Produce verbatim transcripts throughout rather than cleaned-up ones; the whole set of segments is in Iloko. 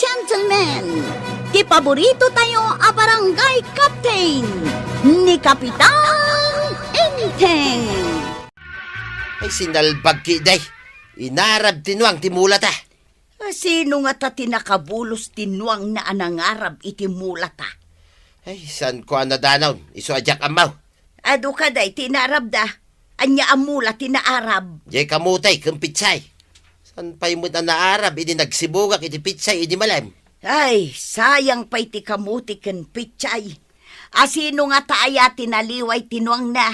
Gentlemen, ti paborito tayo a barangay captain, ni Kapitan Enteng. Ay, sinalbag ki, day. Inarab ti nuang ti mulata. Sino ngata ti nakabulos ti nuangna a nangarab iti mulata? Ay, saan ko a nadanaw, isu a diak ammaw. Adu kadi ti naarabda? Ania a mula ti naarab? Diay kamutay ken pitsay. Saan pay met a naarab idi nagsibugak iti pitsay idi malem? Ay, sayang pay ti kamuti ken pitsay. Asino ngata aya ti naliway ti nuangna?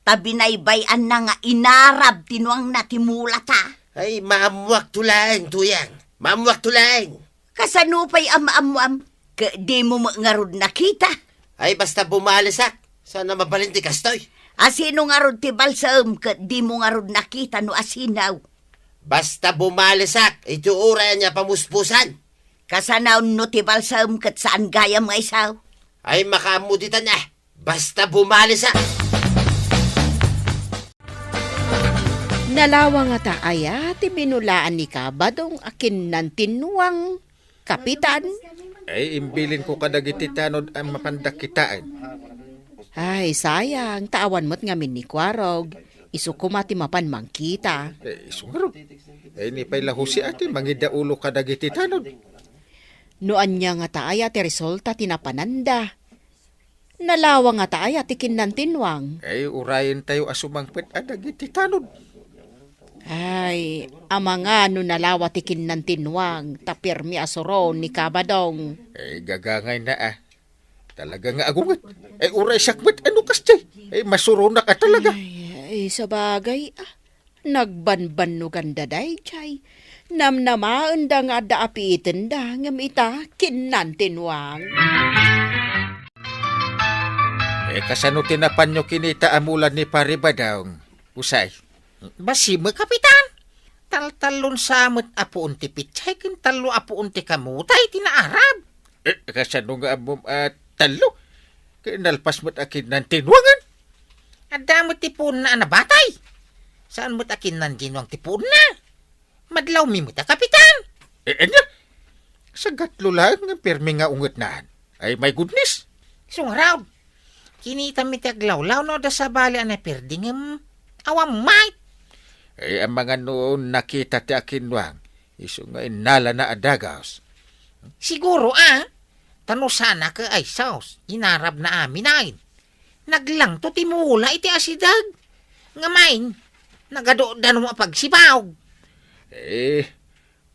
Ta binaybay-anna nga inarab ti nuangna ti mulata. Ay, maammuakto laeng, Tuyang. Maammuakto laeng. Kasano pay a maammuam? Ket dimo met ngarud nakita? Ay, basta bumalisak. Saan a mabalin ti kastoy? Asino ngarud ti balsem ket dimo ngarud nakita no asino? Basta bumalisak, iti uray ania pamuspusan. Kasano no ti balsem ket saan gayam nga isu? Ay, makaammo ditan a. Basta bumalisak. Nalawa ngata aya ti binulaan ni Kabadong a kinnantinuang, Kapitan? Ay, imbilinko kadagiti tanod a mapanda kitaen. Ay, sayang, ta awan met ngamin ni Kuarog. Isu koma ti mapan mangkita. Eh, isu ngarud. Ay, ni pay la Jose a ti mangidaulo kadagiti tanod. No ania ngata aya ti resulta ti napananda? Nalawa ngata aya ti kinnantinuang? Ay, urayentayo a sumangpet a dagiti tanod. Ay, amangan no nalawa ti kinnantinuang, ta pirmi a suron ni Kabadong. Ay, gagangayna a. Talaga nga agunget. Ay, uray sakbet, ano kas jay? Ay, masuronak a talaga. Ay, ay, sabagay, ah. Nagbanbannoganda dayjay. Namnamaenda nga adda apiitenda, ngem ita, kinnantinuang. Eh, kasano ti napanyo kinita a mula ni Pari Badong, Usay? Bassit met, Kapitan. Taltallon sa met a puon ti pitsay ken tallo a puon ti kamutay ti naarab. Eh, kasano nga ammom a tallo? Kay nalpas met a kinnantinuangan. Adda met ti puonna a nabatay. Saan met a kinnantinuang ti puonna. Madlawmi met a, Kapitan. Eh, ania? Sagatlo laeng nga pirmi nga ungetnan. Ay, my goodness. Isu ngarud. Kinitami ti aglawlaw no adda sabali a naperdi ngem awan met. Ay, amangan no nakita ti akinnuang, isu nga innalana a dagus. Siguro, a. Ta no saan a ket ay sus, inarabna amin ay. Naglangto ti mula iti asideg. Ngem ay, nagadudanum a pagsibaw. Eh,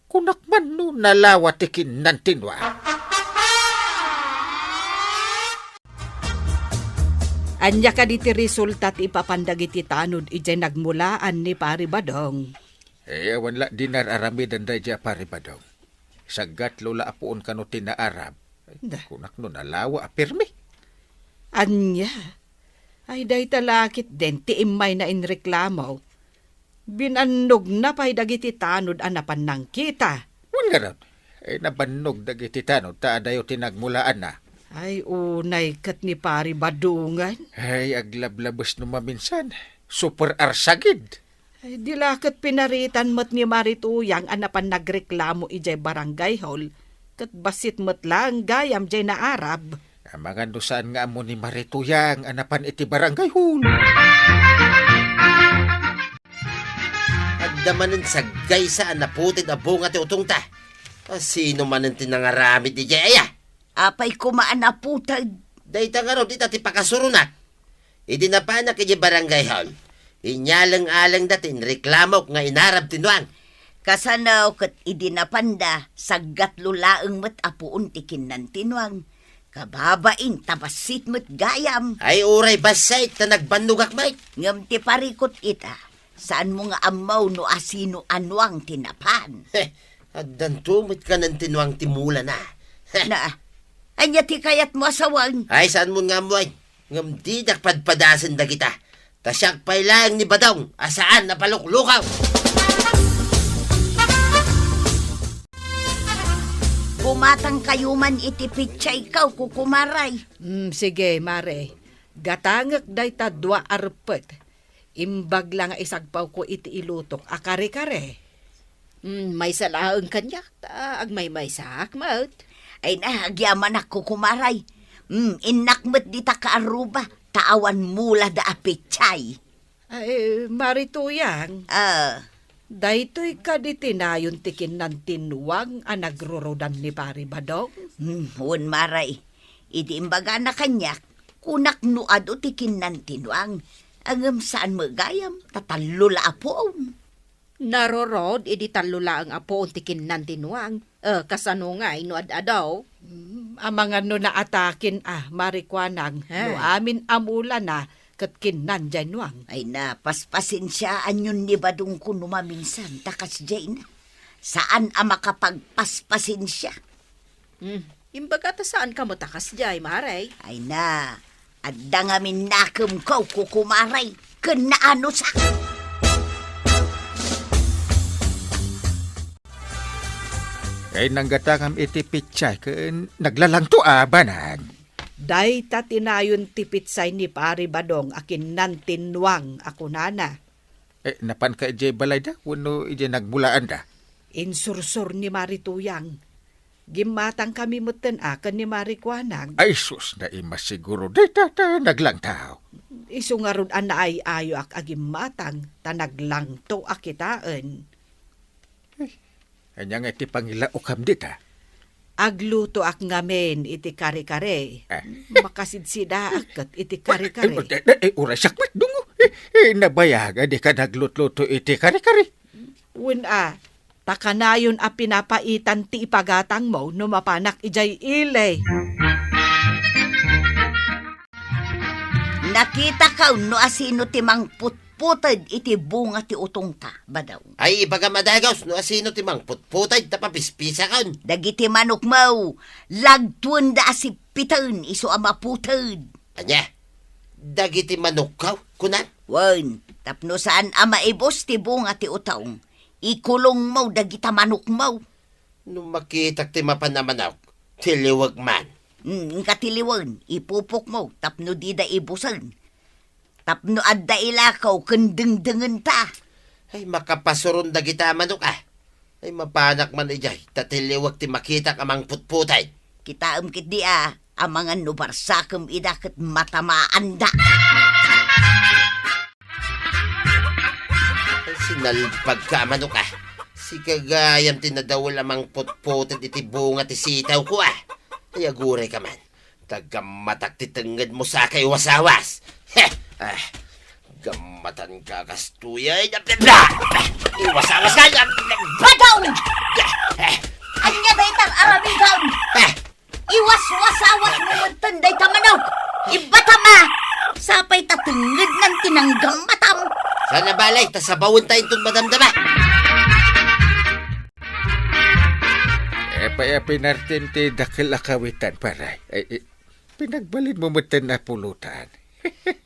kunak man no nalawa ti kinnantinuang. Ania kadi ti resulta ti ipapan dagiti tanod idiay nagmulaan ni Pari Badong? Eh, awan la dinar aramiden daydiay a Pari Badong. Sagatlo la a puon kano ti naarab. Da. Kunak no nalawa a pirmi. Ania? Ay, dayta la ketdin ti immayna inreklamo. Binannogna pay dagiti tanod a napan nangkita. Wen ngarud, ay nabannog dagiti tanod ta adayo ti nagmulaanna. Ay, unay ket ni Pari Badongan. Ay, aglablabes no maminsan. Super arsagid. Ay, di la ket pinaritan met ni Marituyang a napan nagreklamo idiay barangay hall, ket bassit met laeng gayam diay naarab. Amangan no saan nga ammo ni Marituyang a napan iti barangay hall. Adda manen saggaysa a naputed a bunga ti utongta. A, sino manen ti nangaramid idiay aya? Apay koma a naputed? Dayta ngarud ita ti pakasuronak. Idi napanak idiay barangay hall, inyaleng-alengda ti inreklamok nga inarab ti nuang. Kasano ket idi napanda, saggatlo laeng met a puon ti kinnantinuang. Kababain ta bassit met gayam. Ay, uray bassit ta nagbannogak met. Ngem ti parikut ita, saanmo nga ammo no asino a nuang ti napan. Addanto met kanantinuang ti mulana. Na, ania ti kayatmo a sawen? Ay, saanmon nga ammoen. Ngem didak padpadasen dagita. Ta siak pay laeng ni Badong a saan a paluklukaw. Bumatangkayo man iti pitsay ko, kukumaray. Hmm, sige, mare. Gatangek dayta dua a reppet. Imbag la nga isagpawko iti ilutok a kare-kare. Mm, maysa laeng kaniak, ta agmaymaysaak met. Ay na, agyamanak, kukumaray. Mm, innak met dita kaarruba, ta awan mulada a petsay. Ay, Mari Tuyang. Ah. Daytoy kadi ti nayon ti kinnantinnuang a nagrurudan ni Pari Badong? Hmm, wen, Maray. Idi imbagana kaniak, kunak no adu ti kinnantinnuang. Ngem saan met gayam, ta tallo la a puon. Narurod idi tallo laeng a puon ti kinnantinnuang. Eh, kasano ngay no ad-adu? Hmm, amangan no naataken a, Mari Kuanang, ha? No amin a mulana, ket kinnantinnuang. Ay na, paspasensiaanyon ni Badongko no maminsan, ta kasdiay na. Saan a makapagpaspasensia. Hmm, imbaga ta saan ka met a kasdiay, Maray? Ay na, adda ngamin nakemko, kukumaray, ken naanusak. Ay, nanggatangam iti pitsay ken naglalangto a banag. Dayta ti nayon ti pitsay ni Pari Badong a kinnantinnuang a kunana. Eh, napanka idiay balayda wenno idiay nagmulaanda? Insursor ni Mari Tuyang. Gimmatangkami metten a ken ni Mari Kuanang. Ay, sus, naimasiguro. Dayta ta naglangto. Isu ngarud a naay-ayoak a gimmatang ta naglangto a kitaen. Ay, ania nga iti pangilaokam dita? Aglutoak ngamin iti kare-kare. Ah. Makasidsidaak ket iti kare-kare. Eh, eh, eh, eh, uray siak met, dungo. Eh, eh, nabayag a dika naglutluto iti kare-kare. Wen a, ta kanayon a pinapaitan ti ipagatangmo no mapanak idiay ili. Nakitaka no asino ti mangputputed iti bunga ti utongta, Badong? Ay, ibagam a dagus no asino ti mangputputed ta papispisakon. Dagiti manokmo, lagtuenda a sippiten isu a maputed. Ania? Dagiti manokko, kunam? Wen, tapno saan a maibus ti bunga ti utong, ikulongmo dagita manokmo. No makitak ti mapan a manok, tiliwek man. Mm, inka tiliwen, ipupokmo tapno dida ibusen. Tapno adda ilako ken dengdengenta. Ay, makapasuron dagita manok, ah. Ay, mapanak man idiay, ta tiliwek ti makitak a mangputputay. Kitaem ketdi, ah, amangan no barsakem ida ket matamaanda. Ay, sinalpagka a manok, ah. Sika gayam ti nadawel a mangputputed iti bunga ti sitawko, ah. Ay, agurayka man. Ta gammatak ti tengngedmo, sakay wasawas. Heh! Ah, gammatanka kastoy, ay, iwasawaska, Badong! Eh, ania dayta aramidem? Eh, Iwaswasawasmo metten dayta manok! Ibatam a! Sapay ta tengngednan ti nanggammatam! Saan a bale, ta sabawenta inton madamdama! Apay a pinartim ti dakkel a kawitan, pare? Ay, eh, pinagbalinmo metten a pulutan.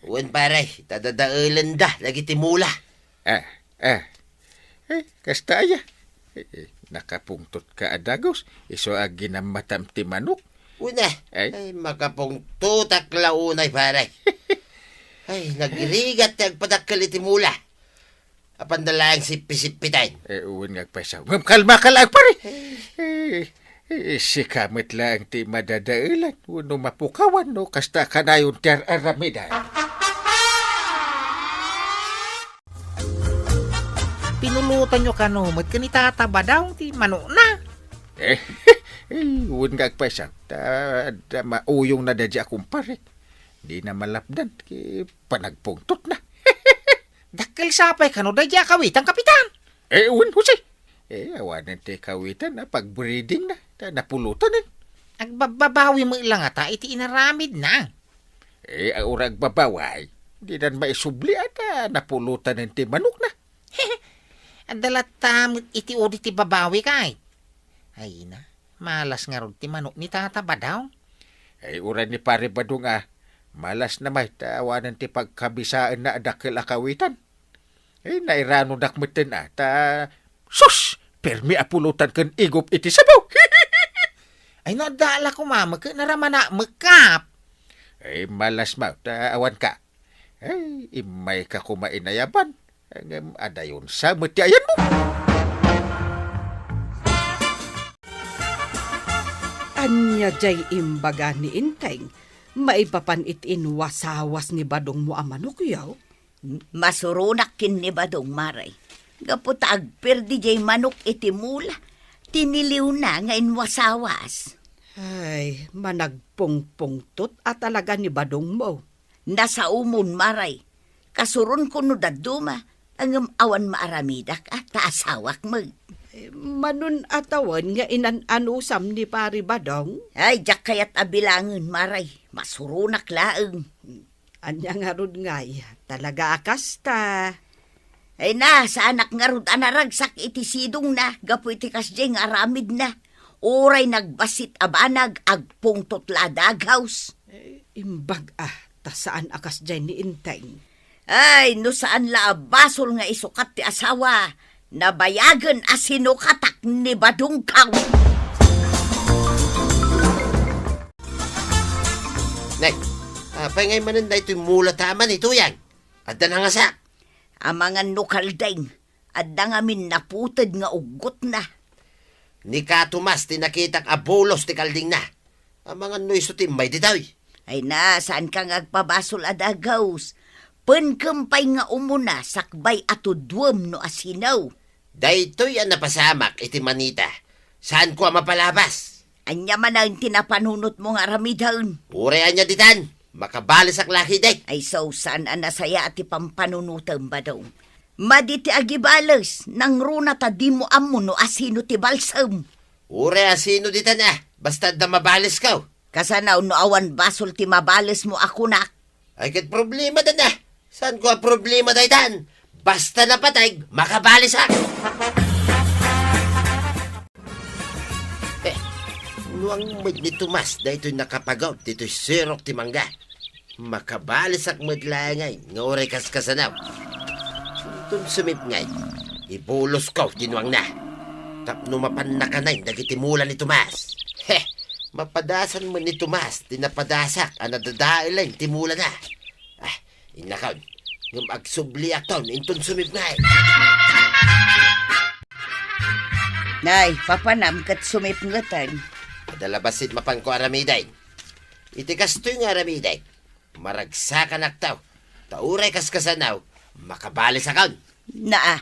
Wen, pare, ta dadaelenda dagiti mula. Ah, ah. Eh, kasta aya. Eh, eh, nakapungtotka a dagus, isu a ginammatam ti manok. Una, ay, makapungtotak la unay, pare. Ay, nagrigat ti agpadakkel iti mula. Apanda laeng sippi-sippiten. Eh, wen nga agpayso. Ngem kalmaka laeng, pare. Eh, eh, sika met laeng ti madadaelan wenno mapukawan no kasta kanayon ti ar-aramidan. Pinulutanyo kano met ken ni Tata Badong ti manokna? Eh, eh, wen nga agpayso, ta, ta mauyongna daydiay a kumpare. Dina malapdan, ket panagpungtotna. Dakkel sapay kano daydiay a kawitan, Kapitan? Eh, wen, Jose. Eh, awanen ti kawitan a pagbreedingna, ta napulutan. Agbabbabawi met la ngata iti inaramidna. Eh, uray agbabawi, dinan maisubli a ta napulutan ti manokna. Adda latta met iti udi ti babawi, kay. Ay na, malas ngarud ti manok ni Tata Badong. Ay, uray ni Pare Badong a, malasna met ta awanen ti pagkabisaenna a dakkel a kawitan. Eh, nairanodak metten a, ta, sus! Permi a pulutan ken igup iti sabaw. Ay, no adda la koma met, naramana met, Kap. Ay, malas met ta awanka. Ay, immayka koma inayaban. Ngem adayonsa met ti ayanmo. Ania jay imbaga ni Inteng maipapan iti inwasawas ni badongmo a manokyo? Masuronak ken ni badong, Mare. Gapu ta agperdi jay manok iti mula, tiniliwna nga inwasawas. Ay, managpungpungtot a talaga ni badongmo. Nasaomon, Mare. Kasuronko no dadduma, ngem awan maaramidak a ta asawak met. Eh, manon a tawen nga inan-anusam ni Pari Badong? Ay, diak kayat a bilangen, Mare. Masuronak laeng. Ania ngarud ngay, talaga a kasta? Ay na, saanak ngarud a naragsak iti sidongna gapu iti kasdiay nga aramidna. Uray nagbassit a banag, agpungtot la a daghaws. Eh, imbag a, ta saan a kasdiay ni Inteng. Ay, no saan la a basol nga isukat ti asawa, nabayagen a sinukatak ni badongko. Nay, apay ngay manen daytoy mula ta aman itoy, Yang? Adda nangasak. Amangan no kaldeng, adda ngamin naputed nga uggotna. Ni Ka Tomas ti nakitak a bulos ti kaldingna. Amangan no isu ti immay ditoy. Ay na, saanka nga agpabasol a daghaws. Penkem pay nga umuna sakbay a tudwem no asino. Daytoy a napasamak iti manita. Saanko a mapalabas. Ania manen ti napanunotmo nga aramiden? Uray ania ditan, makabalesak la ketdi. Ay, so, saan a nasayaat ti pampanunotem, Badong. Madi ti agibales, nangruna ta dimo ammo no asino ti balsem. Uray asino ditan a, basta adda mabalesko. Kasano no awan basol ti mabalesmo a kunak? Ay, ket problema dayta. Saanko a problema daytan? Basta napateg, makabalesak. Eh, nuang met ni Tomas daytoy nakapagaw ditoy sirok ti mangga. Makabalesak met laeng ngay nga uray kaskasano. Inton sumipnget, ibolosko ti nuangna. Tapno mapanna kanen dagiti mula ni Tomas. Heh, mapadasan met ni Tomas ti napadasak a nadadaelen ti mulana. Ah, innakon, ngem agsubliakton inton sumipnget. Nay, papanam ket sumipngeten. Adda la bassit mapanko aramiden. Iti kastoy nga aramidek, maragsakanakto, ta uray kaskasano, makabalesakon. Naa,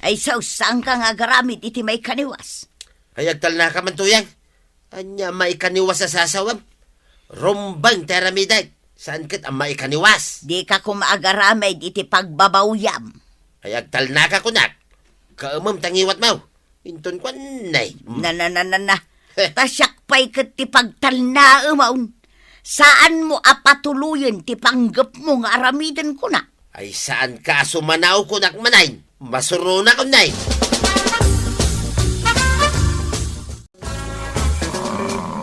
ay saanka nga agaramid iti maikaniwas. Ay agtalnaka man, Tuyang. Ania maikaniwas a sasawem? Rumbeng ti aramidek, saan ket a maikaniwas. Dika koma agaramid iti pagbabawyam. Ay agtalnaka kunak, kaemem ta ngiwatmo. Inton kuan, nay. Na, na, na, na, na. Heh. Ta siak pay ket ti pagtalnaemon. Saanmo a patuloyen ti panggepmo nga aramiden kunak. Ay saanka a sumanaw kunak manen. Masuronak, nay.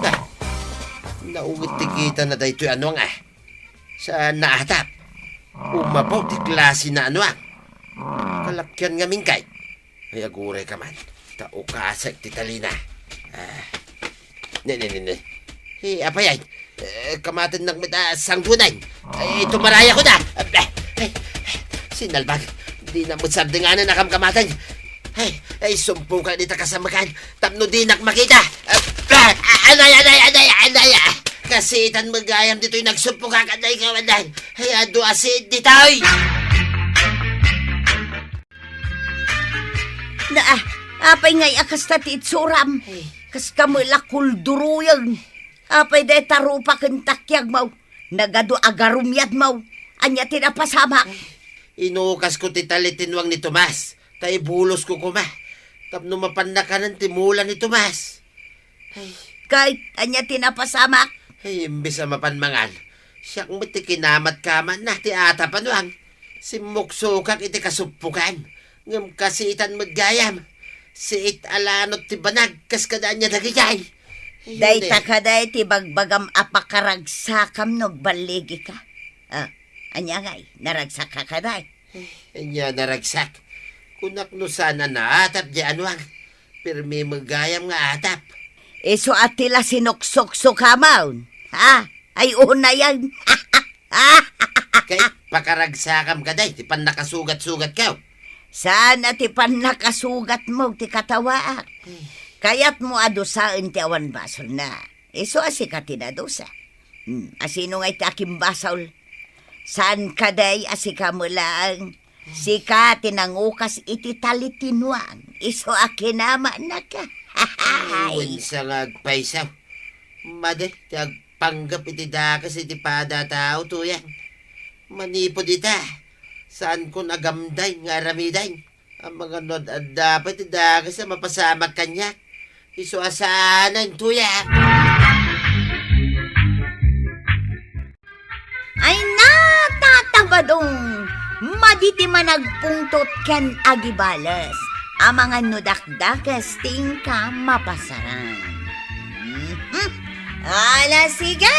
Ah, naungit ti kitana daytoy a nuang, ah. Saan naatap. Umabaw ti klasina a nuang. Kalakian ngamin kay. Ay, agurayka man. Ta ukasek ti talina. Ah. Ne, ne, ne, ne. Hey, apay ay. Eh, kamatennak met a sanggunan. Ay, tumarayakon. Ah, eh, eh, sinalbag. Dinak met sardenganen a kamkamaten. Ay, ay, sumpokak dita kasamekan. Tapno dinak makita. Ah, ah, anay, anay, anay, anay, ah. Kasiitan met gayam ditoy nagsumpokak, anay, kawanan. Ay, adu a siit ditoy. Na, ah, apay ngay a kasta ti itsuram? Ay. Kas kamo la kulduruyen. Apay dayta rupa ken takiagmo? Nagadu a garumiadmo. Ania ti napasamak? Ay, inukasko ti tali ti nuang ni Tomas. Ta ibulosko koma. Tapno mapanna kanen ti mula ni Tomas. Ay. Kay, ania ti napasamak? Ay, imbes a mapan mangan, siak met ti kinamat kamatna ti atap a nuang. Simmuksokak iti kasuppokan, ngem kasiitan met gayam. Siit a lanot ti banag kas kada ania dagijay. Ay, dayta kadi ti bagbagam a pakaragsakam no agballigika. Ah, ania ngay, naragsakka kadi? Ay, ania naragsak? Kunak no saan a naatap di anuang. Pirmi met gayam nga atap. Isu a ti la sinuksuksukamon. Ha? Ay, unayen. Kay, pakaragsakam kadi ti pannakasugat-sugatko. Saan a ti pannakasugatmo ti katawaak. Kayatmo a dusaen ti awan basolna. Isu a sika ti nadusa. Hmm, a sino ngay ti akimbasol? Saan kadi a sika met laeng? Sika ti nangukas iti talitinuang. Isu a kinamannaka. Ay, wensa nga agpayso. Madi ti agpanggep iti dakes iti pada a tao, Tuyang. Manipud ita, saanko nga agamdaen nga aramiden. Amangan no ad-adda pay ti dakes a mapasamak kaniak. Isu a saanen, Tuyang. Ay na, Tata Badong! Madi ti managpungtot ken agibales. Amangan no dakdakes ti inka mapasaran. Mhm. Ala, sige!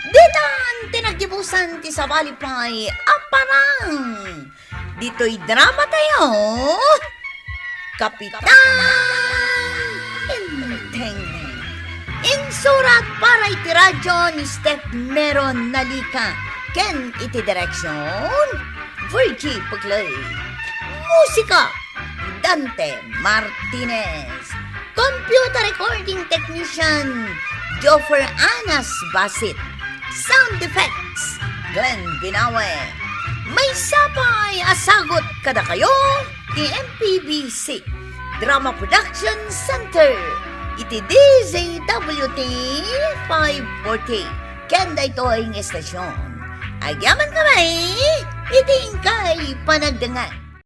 Ditan ti naggibusan ti sabali pay a parang. Ditoy drama tayo, Kapitan Enteng. Insurat para iti radyo ni Steph Meron Nalica ken iti direksyon, Virgie Puglay. Musika, Dante Martinez. Computer recording technician, Joffer Anas Basit. Sound effects, Glenn Binawe. Maysa pay a sagut kadakayo ti M P B C Drama Production Center iti D Z W T five forty. Ken daytoy nga estasyon, agyaman kami iti inkay panagdengngeg.